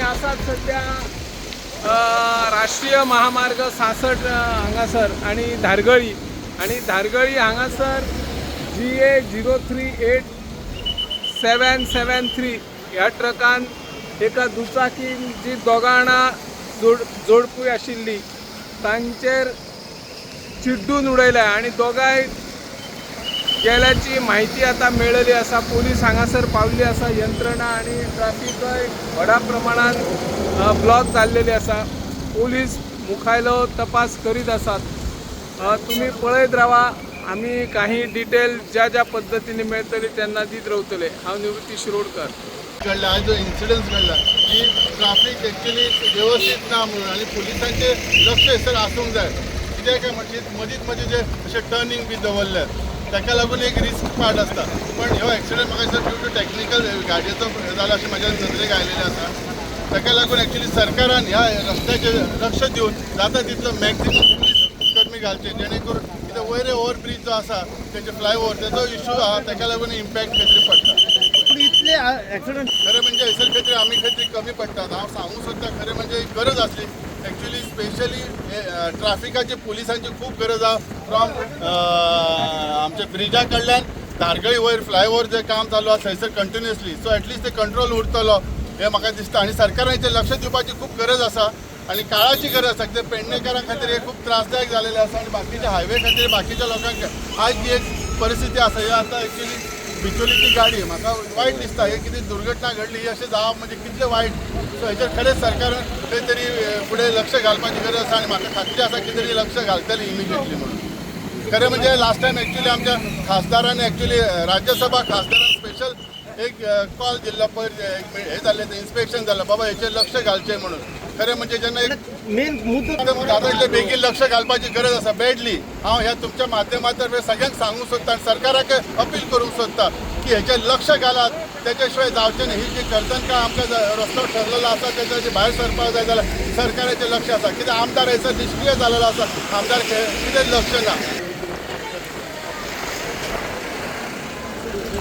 आसात सद्या राष्ट्रीय महामार्ग 66 हांगासर आणि धारगळी. आणि धारगळी हांगासर GA 038 773 ह्या ट्रकान एका दुचाकीन जी दोगां जाणां जोडपूय आशिल्ली तांचेर चिड्डून उडयल्या आणि दोगांय गेल्याची माहिती आता मेळ्ळेली आसा. पोलीस हांगासर पावल्ली आसा. यंत्रणा आणि ट्राफिकय व्हडा प्रमाणात ब्लॉक जाल्लेली आसा. पोलीस मुखायलो तपास करीत आसात. तुमी पळयत रावा. आमी काही डिटेल ज्या ज्या पद्दतीने मेळटली तेन्ना दीत रावतले. हांव निवृत्ती शिरोडकर. घडला, आज जो इन्सिडन्स घडला की ट्राफीक एक्चुली व्यवस्थीत ना म्हणून आनी पुलिसांचें लक्ष थंयसर आसूंक जाय. कित्याक काय म्हणजे मदींच मदीं जे अशें टर्निंग बी दवरल्यात, ताका लागून एक रिस्क पार्ट आसता. पण ह्यो एक्सिडंट म्हाका दिसता ड्यू टू टॅक्निकल गाडयेचो जाला अशें म्हाज्या नदरेक आयलेलें आसा. ताका लागून एक्चुली सरकारान ह्या रस्त्याचेर लक्ष दिवन जाता तितलो मॅक्झिमम पुलीस कर्मी घालचे, जेणे करून कित्याक वयर ओवर ब्रीज जो आसा, तेजे फ्लायओवर, तेजो इशू आहा, ताका लागून इम्पॅक्ट खंय तरी पडटा. पूण इतले एक्सिडंट खरें म्हणजे हयसर खंय तरी आमी खंय तरी कमी पडटात. हांव सांगूंक सोदता, खरें म्हणजे गरज आसली एक्चुली, स्पेशली ट्राफिकाची पुलिसांची खूब गरज आहा. फ्रॉम आमच्या ब्रिजा कडल्यान धारगळी वयर फ्लायओवर जे काम चालू आसा थंयसर कंटिन्युअसली, सो एटलिस्ट ते कंट्रोल उरतलो हें म्हाका दिसता. आनी सरकारान हेचेर लक्ष दिवपाची खूब गरज आसा आनी काळाची गरज आसा, कित्याक पेडणेकारां खातीर हे खूब त्रासदायक जालेलें आसा आनी बाकीच्या हायवे खातीर बाकीच्या लोकांक आज जी एक परिस्थिती आसा, ही आतां एक्चुली बिचोलीची गाडी म्हाका वायट दिसता. हे कितें दुर्घटना घडली, ही अशें जावप म्हणजे कितलें वायट. सो हेचेर खरेंच सरकारान खंय तरी फुडें लक्ष घालपाची गरज आसा आनी म्हाका खात्री आसा की तरी लक्ष घालतली इमिजिएटली म्हणून. खरें म्हणजे लास्ट टायम एक्चुली आमच्या खासदारान, एक्चुली राज्यसभा खासदारान स्पेशल एक कॉल दिल्लो. पयर एक हे जाल्लें, ते इन्स्पेक्शन जालें, बाबा हेचेर लक्ष घालचें म्हणून. खरें म्हणजे जेन्ना एक मेन मुद्दो जाता तितले बेगीन लक्ष घालपाची गरज आसा बॅडली. हांव ह्या तुमच्या माध्यमांतर्फे सगळ्यांक सांगूंक सोदता आनी सरकाराक अपील करूंक सोदता की हेचेर लक्ष घालात, तेच्या शिवाय जावचें न्ही. ही जी कर्तनकाळ आमकां रस्तो ठरलेलो आसा, तेच्या भायर सरपाक जाय जाल्यार सरकाराचें लक्ष आसा. कित्याक आमदार हयसर निश्क्रीय जालेलो आसा. आमदार कितें लक्ष ना.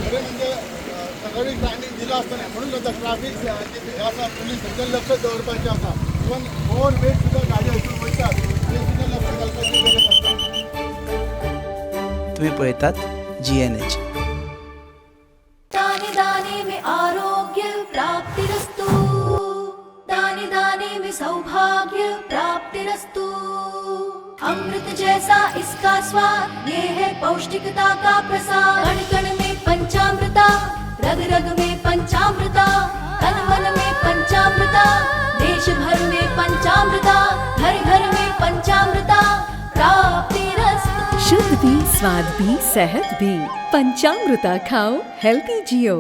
खरें म्हणजे सगळी टायमींग दिला आसतना म्हणून जाता. ट्राफीक हे आसा, पुलीस हेचेर लक्ष दवरपाचें आसा. इवन ओवर वेट सुद्दां गाडी हयसून वयतात, ते सुद्दां लक्ष घालपाची गरज आसा. तुम्ही पळयतात जीएनएच. दाने दाने में आरोग्य प्राप्तिरस्तु, दाने दाने में सौभाग्य प्राप्तिरस्तु. अमृत जैसा इसका स्वाद, ये है पौष्टिकता का प्रसाद. कण कण में पंचामृता, रग रग में पंचामृता, तन मन में पंचामृता, देश भर में पंचामृता, घर घर में पंचामृता प्राप्तिरस्तु. शुद्ध भी, स्वाद भी, सेहत भी. पंचामृता खाओ, हेल्दी जियो.